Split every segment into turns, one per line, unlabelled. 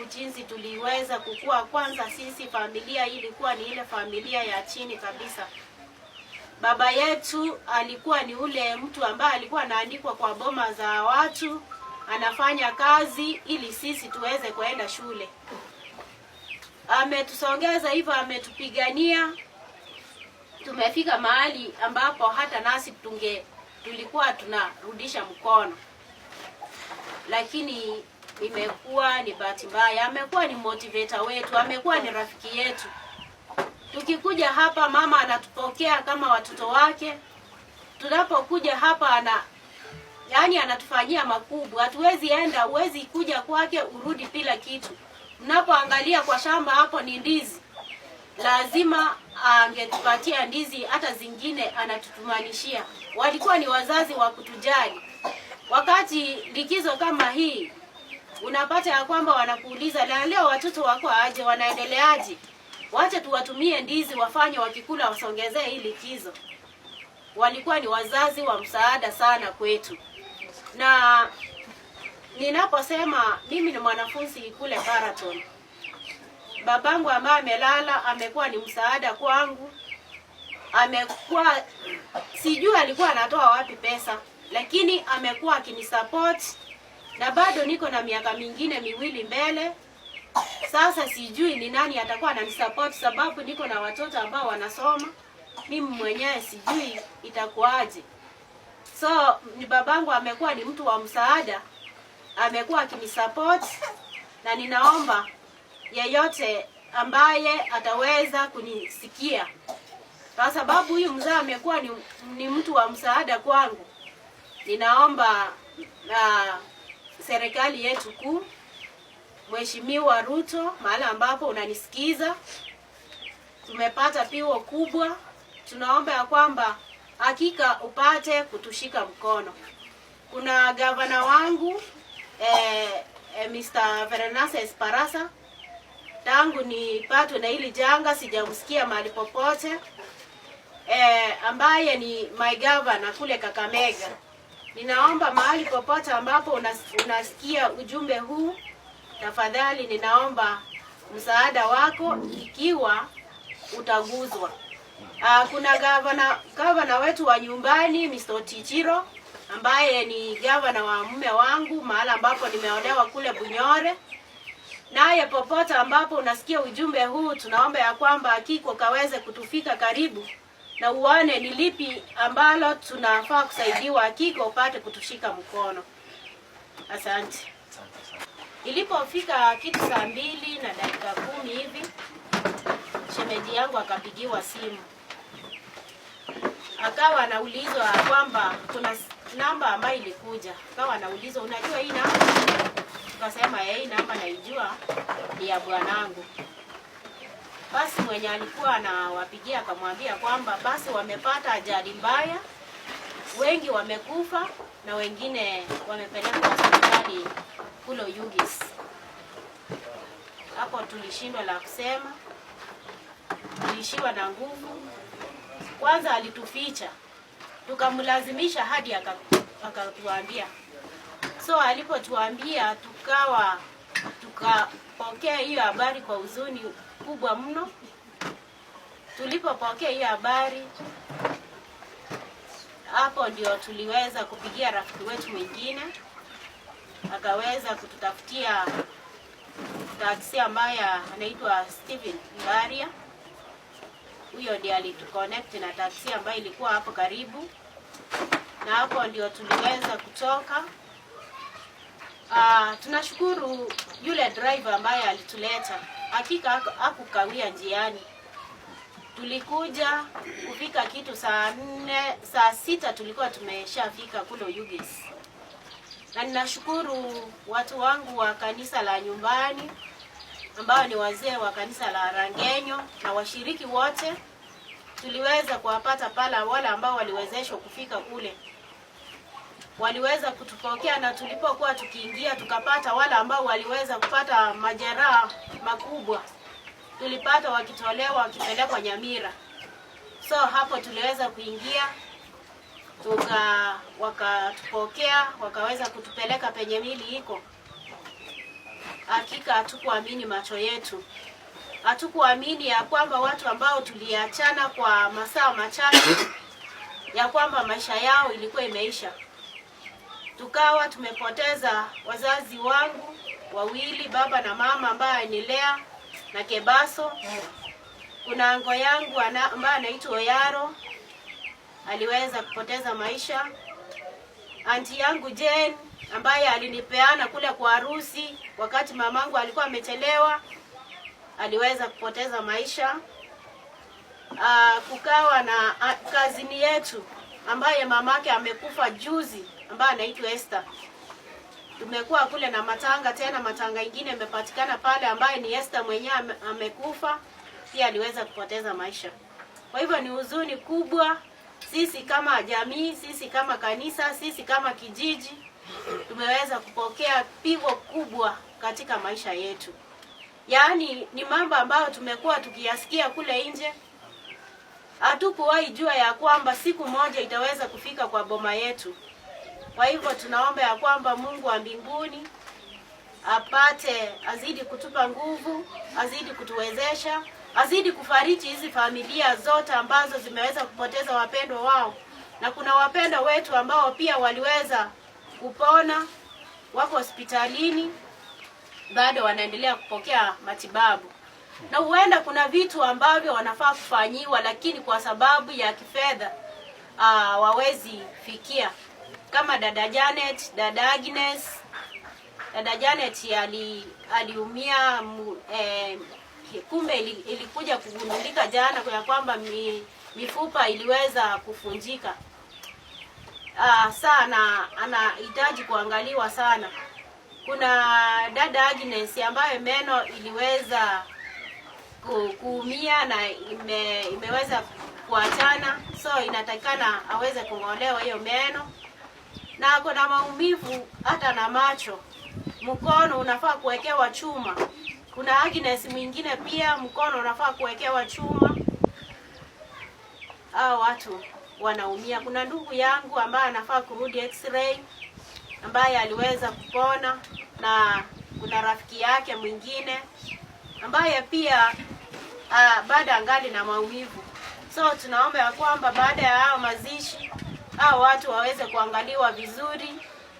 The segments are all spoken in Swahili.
jinsi tuliweza kukua. Kwanza sisi familia ilikuwa ni ile familia ya chini kabisa. Baba yetu alikuwa ni ule mtu ambaye alikuwa anaandikwa kwa boma za watu, anafanya kazi ili sisi tuweze kuenda shule. Ametusongeza hivyo, ametupigania, tumefika mahali ambapo hata nasi tulikuwa tunarudisha mkono, lakini imekuwa ni bahati mbaya. Amekuwa ni motivator wetu, amekuwa ni rafiki yetu. Tukikuja hapa, mama anatupokea kama watoto wake. Tunapokuja hapa yani anatufanyia makubwa. Hatuwezi enda, huwezi kuja kwake urudi bila kitu. Mnapoangalia kwa shamba hapo ni ndizi, lazima angetupatia ndizi, hata zingine anatutumanishia. Walikuwa ni wazazi wa kutujali. Wakati likizo kama hii, unapata ya kwamba wanakuuliza, na leo watoto wako aje, wanaendeleaje? Wacha tuwatumie ndizi wafanye, wakikula wasongezee hii likizo. Walikuwa ni wazazi wa msaada sana kwetu, na ninaposema mimi ni mwanafunzi kule Baraton, babangu ambaye amelala amekuwa ni msaada kwangu. Amekuwa, sijui alikuwa anatoa wapi pesa, lakini amekuwa akinisupport na bado niko na miaka mingine miwili mbele. Sasa sijui ni nani atakuwa ananisupport, sababu niko na watoto ambao wanasoma, mimi mwenyewe sijui itakuwaje. So ni babangu amekuwa ni mtu wa msaada, amekuwa akinisupport na ninaomba yeyote ambaye ataweza kunisikia, kwa sababu huyu mzee amekuwa ni mtu wa msaada kwangu. Ninaomba serikali yetu kuu, Mheshimiwa Ruto, mahali ambapo unanisikiza, tumepata pigo kubwa. Tunaomba ya kwamba hakika upate kutushika mkono. Kuna gavana wangu Mr. Verenases Barasa, tangu nipatwe na hili janga sijamsikia mahali popote, ambaye ni my governor kule Kakamega. Ninaomba mahali popote ambapo unasikia ujumbe huu, tafadhali ninaomba msaada wako ikiwa utaguzwa. Kuna gavana wetu wa nyumbani Mr. Otichiro ambaye ni gavana wa mume wangu mahala ambapo nimeolewa kule Bunyore. Naye popote ambapo unasikia ujumbe huu, tunaomba ya kwamba hakika kaweze kutufika karibu na uone ni lipi ambalo tunafaa kusaidiwa, hakika upate kutushika mkono. Asante. Ilipofika kitu 2:10 hivi, shemeji yangu akapigiwa simu, akawa anaulizwa kwamba kuna namba ambayo ilikuja, akawa anaulizwa, unajua hii namba? Tukasema hii namba naijua, ni ya bwanangu. Basi mwenye alikuwa anawapigia akamwambia kwamba basi wamepata ajali mbaya, wengi wamekufa na wengine wamepelekwa hospitali kule Oyugis. Hapo tulishindwa la kusema, tuliishiwa na nguvu. Kwanza alituficha, tukamlazimisha hadi akatuambia. So alipotuambia tukapokea hiyo habari kwa huzuni kubwa mno. Tulipopokea hiyo habari, hapo ndio tuliweza kupigia rafiki wetu mwingine, akaweza kututafutia taksi ambaye anaitwa Steven Ngaria. Huyo ndiye alituconnect na taksi ambayo ilikuwa hapo karibu, na hapo ndio tuliweza kutoka. Tunashukuru yule driver ambaye alituleta, hakika hakukawia njiani. Tulikuja kufika kitu 4:00, 6:00 tulikuwa tumeshafika kule Oyugis. Na ninashukuru watu wangu wa kanisa la nyumbani ambao ni wazee wa kanisa la Rangenyo na washiriki wote tuliweza kuwapata pale, wale ambao waliwezeshwa kufika kule waliweza kutupokea, na tulipokuwa tukiingia tukapata wale ambao waliweza kupata majeraha makubwa, tulipata wakitolewa wakipelekwa Nyamira. So hapo tuliweza kuingia wakatupokea, wakaweza kutupeleka penye mili iko. Hakika hatukuamini macho yetu, hatukuamini ya kwamba watu ambao tuliachana kwa masaa machache ya kwamba maisha yao ilikuwa imeisha. Tukawa tumepoteza wazazi wangu wawili, baba na mama, ambaye alinilea na Kebaso. Kuna uncle yangu ambaye anaitwa Oyaro aliweza kupoteza maisha. Auntie yangu Jane ambaye alinipeana kule kwa harusi wakati mamangu alikuwa amechelewa aliweza kupoteza maisha. Kukawa na cousin yetu ambaye mamake amekufa juzi ambaye anaitwa Esther. Tumekuwa kule na matanga tena, matanga ingine imepatikana pale ambaye ni Esther mwenyewe amekufa pia aliweza kupoteza maisha. Kwa hivyo ni huzuni kubwa sisi kama jamii, sisi kama kanisa, sisi kama kijiji tumeweza kupokea pigo kubwa katika maisha yetu. Yaani ni mambo ambayo tumekuwa tukiyasikia kule nje. Hatukuwahi jua ya kwamba siku moja itaweza kufika kwa boma yetu. Kwa hivyo tunaomba ya kwamba Mungu wa mbinguni apate azidi kutupa nguvu, azidi kutuwezesha, azidi kufariji hizi familia zote ambazo zimeweza kupoteza wapendwa wao, na kuna wapendwa wetu ambao pia waliweza kupona, wako hospitalini bado wanaendelea kupokea matibabu, na huenda kuna vitu ambavyo wanafaa kufanyiwa, lakini kwa sababu ya kifedha wawezi fikia, kama dada Janet, dada Agnes. Dada Janet aliumia kumbe ilikuja kugundulika jana ya kwamba mifupa iliweza kufunjika sana, anahitaji kuangaliwa sana. Kuna dada Agnes ambayo meno iliweza kuumia na imeweza kuachana, so inatakikana aweze kung'olewa hiyo meno, na ako na maumivu hata na macho, mkono unafaa kuwekewa chuma. Kuna Agnes mwingine pia mkono unafaa kuwekewa chuma. Hao watu wanaumia. Kuna ndugu yangu ambaye anafaa kurudi x-ray ambaye aliweza kupona, na kuna rafiki yake mwingine ambaye pia bado angali na maumivu. So tunaomba ya kwamba baada ya hao mazishi hao watu waweze kuangaliwa vizuri,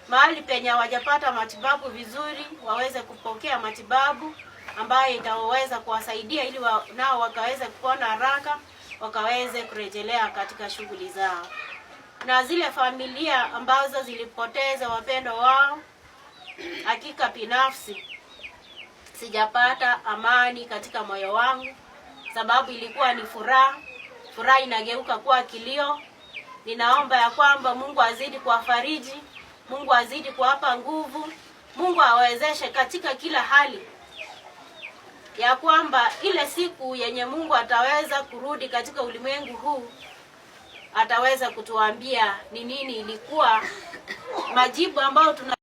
mahali penye hawajapata matibabu vizuri waweze kupokea matibabu ambayo itaweza kuwasaidia ili nao wakaweze kupona haraka, wakaweze kurejelea katika shughuli zao. Na zile familia ambazo zilipoteza wapendwa wao, hakika binafsi sijapata amani katika moyo wangu, sababu ilikuwa ni furaha, furaha inageuka kuwa kilio. Ninaomba ya kwamba Mungu azidi kuwafariji, Mungu azidi kuwapa nguvu, Mungu awawezeshe katika kila hali, ya kwamba ile siku yenye Mungu ataweza kurudi katika ulimwengu huu ataweza kutuambia ni nini ilikuwa majibu ambayo tuna